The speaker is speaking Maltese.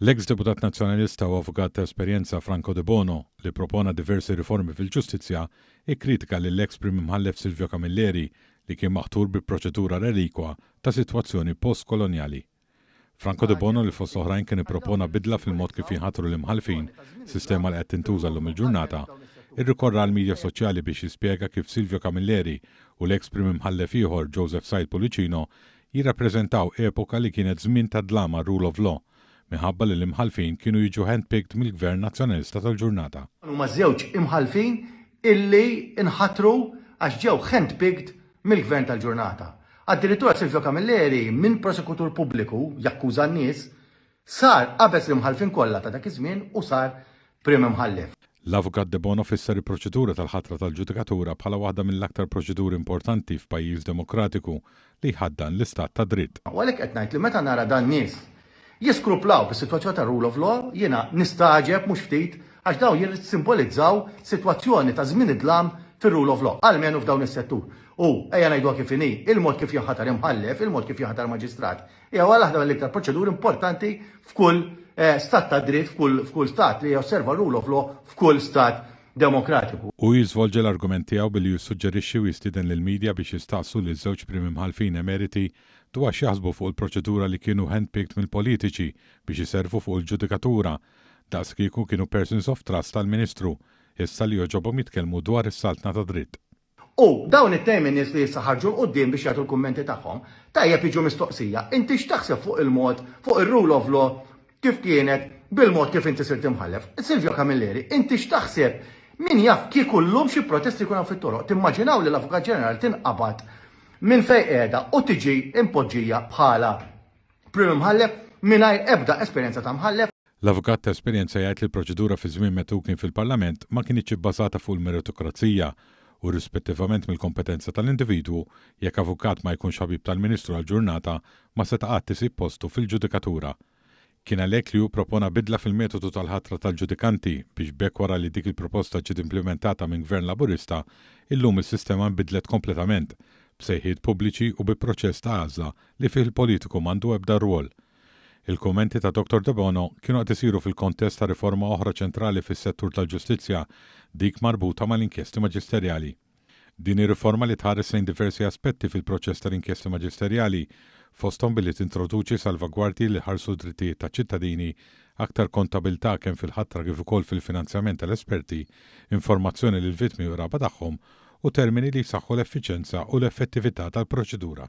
L-eks deputat Nazzjonalista u avukat ta' esperjenza Franco Debono, li ppropona diversi riformi fil-ġustizzja, ikkritika lill-eks Prim Imħallef Silvio Camilleri li kien maħtur bi proċedura relikwa ta' sitwazzjoni post-kolonjali. Franco Debono li fost oħrajn kien ippropona bidla fil-mod kif jinħatru l-imħallfin, sistema li qed tintuża llum il-ġurnata, irrikorra għall-midja soċjali biex jispjega kif Silvio Camilleri u l-eks Prim Imħallef ieħor Joseph Said Pullicino jirrappreżentaw epoka li kienet żmien ta' dlam għar-rule of law, minħabba li l-imħallfin kienu jiġu handpicked mill-Gvern Nazzjonalista tal-ġurnata. Dawn huma żewġ imħallfin illi nħatru għax ġew handpicked mill-Gvern tal-ġurnata. Addirittura Silvio Camilleri minn prosekutur pubbliku jakkuża n-nies, sar qabeż l-imħallfin kollha ta' dak iż-żmien u sar Prim Imħallef. L-Avukat Debono fisser il-proċedura tal-ħatra tal-ġudikatura bħala waħda mill-aktar proċeduri importanti f'pajjiż demokratiku li jħaddan l-istat tad-dritt. U għalhekk qed ngħid li meta nara dan-nies jiskruplaw bis-sitwazzjoni tar-rule of law, jiena nistagħġeb mhux ftit għax dawn jissimbolizzaw sitwazzjoni ta' żmien id-dlam fir-rule of law, almenu f'dawn is-settur. U, ejja ngħiduha kif inhi, il-mod kif jinħatar imħallef, il-mod kif jinħatar maġistrat, Hija waħda mill-iktar proċeduri importanti f'kull stat ta' dritt, f'kull stat li josserva r-rule of law, f'kull stat demokratiku. Hu jiżvolġi l-argument tiegħu billi jissuġġerixxi u jistieden lill-media biex jistaqsu liż-żewġ Prim Imħallfin emeriti dwar x'jaħsbu fuq il-proċedura li kienu handpicked mill-politiċi biex iservu fuq il-ġudikatura, daqskieku kienu persons of trust tal-Ministru, issa li jogħġobhom jitkellmu dwar is-saltna tad-dritt. U dawn it-tnejn min-nies li issa ħarġu 'l quddiem biex jagħtu l-kummenti tagħhom, tajjeb jiġu mistoqsija, inti x'taħseb fuq il-mod, fuq ir-rule of law kif kienet bil-mod kif inti sirt imħallef? Silvio Camilleri, inti x'taħseb? Min jaf kieku llum xi protesti jkun hawn fit-toroq? Timmaġinaw li l-Avukat Ġenerali tinqabad minn fejn qiegħda u tiġi impoġġija bħala Prim Imħallef mingħajr ebda esperjenza ta' mħallef? L-avukat ta' esperjenza jgħid li l-proċedura fiż-żmien meta hu kien fil-Parlament ma kinitx ibbażata fuq il-meritokrazija u irrispettivament mill-kompetenza tal-individwu, jekk avukat ma jkunx ħabib tal-Ministru għall-ġurnata ma seta' qatt isib postu fil-ġudikatura. Kien għalhekk li hu ppropona bidla fil-metodu tal-ħatra tal-ġudikanti biex b'hekk wara li dik il-proposta ġiet implimentata minn Gvern Laburista, illum is-sistema nbidlet kompletament, b'sejħiet pubbliċi u bi proċess ta' għażla li fih il-politiku m'għandu ebda rwol. Il-kummenti ta' Dottor Debono kienu qed isiru fil-kontest ta' riforma oħra ċentrali fis-settur tal-ġustizzja, dik marbuta mal-inkjesti maġisterjali. Din hi riforma li tħares lejn diversi aspetti fil-proċess tal-inkjesti maġisterjali, fosthom billi tintroduċi salvagwardji li jħarsu d-drittijiet taċ-ċittadini, aktar kontabilità kemm fil-ħatra kif ukoll fil-finanzjament tal-esperti, informazzjoni lill-vittmi u qraba tagħhom, u termini li jsaħħu l-effiċenza u l-effettività tal-proċedura.